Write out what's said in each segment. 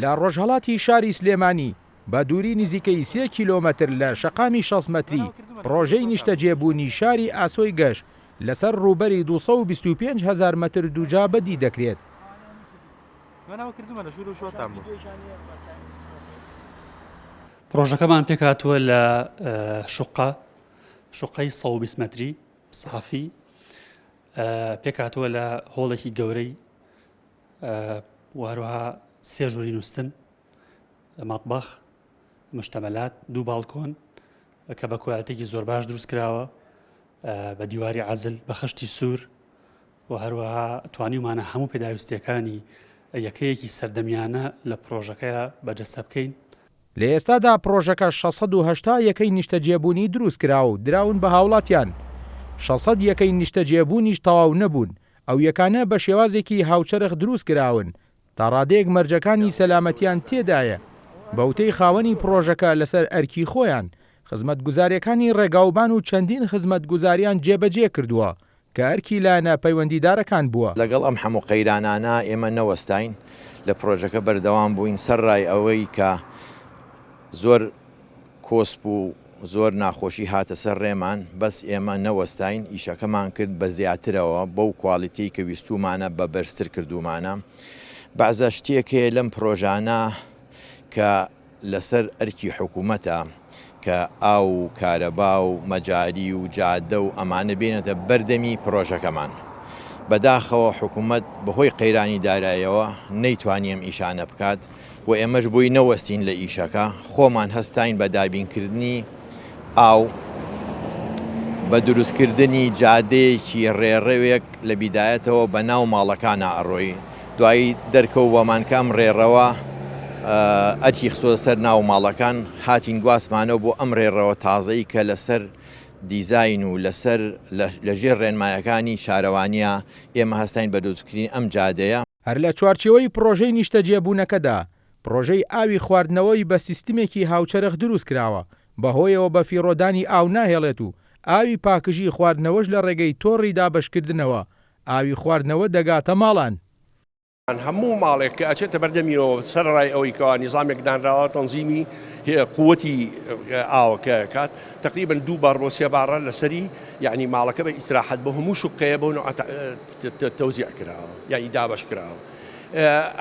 لە ڕۆژهەڵاتی شاری سلێمانی بە دووری نزیکەی سێ کیلۆمەتر لە شەقامی 60 مەتری پڕۆژەی نیشتەجێبوونی شاری ئاسۆی گەش لەسەر ڕووبەری 225 هەزار مەتر دووجا بەدی دەکرێت. پڕۆژەکەمان پێکهاتووە لە شوقە، شوقەی 120 مەتری سافی، پێکهاتووە لە هۆڵێکی گەورەی و هەروەها سێ ژووری نووستن، مەتبەخ، مشتەمەلات، دوو باڵکۆن کە بە کوالتێکی زۆر باش دروست کراوە، بە دیواری عەزل، بە خشتی سوور و هەروەها توانیومانە هەموو پێداویستیەکانی یەکەیەکی سەردەمیانە لە پرۆژەکەیا بەجەستە بکەین. لە ئێستادا پڕۆژەکە 680 یەکەی نیشتەجێبوونی دروستکراوە و دراون بە هاوڵاتیان، 600 یەکەی نیشتەجێبوونیش تەواو نەبوون، ئەو یەکانە بە شێوازێکی هاوچەرخ دروستکراون، تا ڕادەیەک مەرجەکانی سەلامەتیان تێدایە، بە وتەی خاوەنی پڕۆژەکە لەسەر ئەرکی خۆیان خزمەتگوزارییەکانی ڕێگاوبان و چەندین خزمەتگوزاریان جێبەجێکردووە کە ئەرکی لایەنە پەیوەندیدارەکان بووە. لەگەڵ ئەم هەموو قەیرانانە ئێمە نەوەستاین لە پرۆژەکە بەردەوام بووین سەرڕای ئەوەی کە زۆر کۆسپ و زۆر ناخۆشی هاتە سەر ڕێمان بەس ئێمە نەوەستاین ئیشەکەمان کرد بە زیاترەوە بەو کوالیتیەی کە ویستومانە بە بەرزتر کردومانە بەعزە شتێک هەیە لەم پرۆژانە کە لەسەر ئەرکی حکومەتە کە ئاو و کارەبا و مەجاری و جادە و ئەمانە بێنێتە بەردەمی پرۆژەکەمان. بەداخەوە حکومەت بەهۆی قەیرانی دارایەوە نەیتوانی ئەم ئیشانە بکات و ئێمەش بۆی نەوەستین لە ئیشەکە، خۆمان هەستاین بە دابینکردنی ئاو، بە دروستکردنی جادەیەکی ڕێڕەوێک لە بیدایەتەوە بە ناو ماڵەکانا ئەڕۆی، دوایی دەرکەوت بۆمان کە ئەم ڕێڕەوە ئەرکی خستۆتە سەر ناو ماڵەکان، هاتین گواستمانەوە بۆ ئەم ڕێڕەوە تازەی کە لەسەر دیزاین و لەسەر لەژێر ڕێنمایەکانی شارەوانییە، ئێمە هەستاین بە دروستکردنی ئەم جادەیە. هەر لە چوارچێوەی پڕۆژەی نیشتەجێبوونەکەدا، پڕۆژەی ئاوی خواردنەوەی بە سیستمێکی هاوچەرخ دروستکراوە، بەهۆیەوە بەفیڕۆدانی ئاو ناهێڵێت و ئاوی پاکژی خواردنەوەش لە ڕێگەی تۆڕی دابەشکردنەوە ئاوی خواردنەوە دەگاتە ماڵان. هەموو ماڵێک کە ئەچێتە بەردەمیەوە سەرەڕای ئەوەی کەوا نیزامێک دانراوە تەنزیمی قوتی ئاوەکە ئەکات تەقریبەن دوو باڕ بۆ سێ باڕە لەسەری یعنی ماڵەکە بە ئیسراحەت بۆ هەموو شوقەیە بۆ نوعە تەوزیع کراوە یعنی دابەش کراوە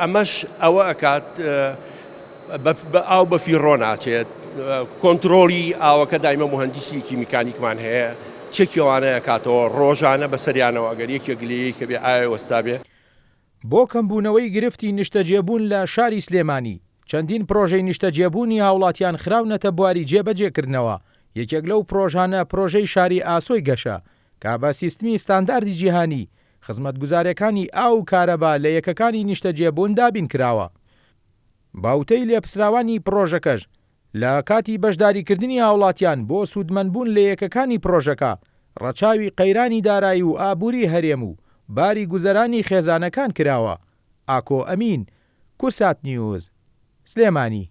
ئەمەش ئەوە ئەکات بە ئاو بە فیڕۆ ناچێت کۆنترۆڵی ئاوەکە دایمە موهەندیسێکی میکانیکمان هەیە چێکی ئەوانە ئەکاتەوە ڕۆژانە بەسەریانەوە ئەگەر یەکێک لێی کە بێ ئاوێ وەستا بێ. بۆ کەمبوونەوەی گرفتی نیشتەجێبوون لە شاری سلێمانی، چەندین پرۆژەی نیشتەجێبوونی هاوڵاتیان خراونەتە بواری جێبەجێکردنەوە، یەکێک لەو پرۆژانە پرۆژەی شاری ئاسۆی گەشە، کە بە سیستمی ستانداردی جیهانی خزمەتگوزارییەکانی ئاو و کارەبا لە یەکەکانی نیشتەجێبوون دابینکراوە. بە وتەی لێپسراوانی پڕۆژەکەش، لە کاتی بەشداریکردنی هاوڵاتیان بۆ سوودمەندبوون لە یەکەکانی پڕۆژەکە، ڕەچاوی قەیرانی دارایی و ئابووری هەرێم و باری گوزەرانی خێزانەکان کراوە. ئاکۆ ئەمین، کوردسات نیوز، سلێمانی.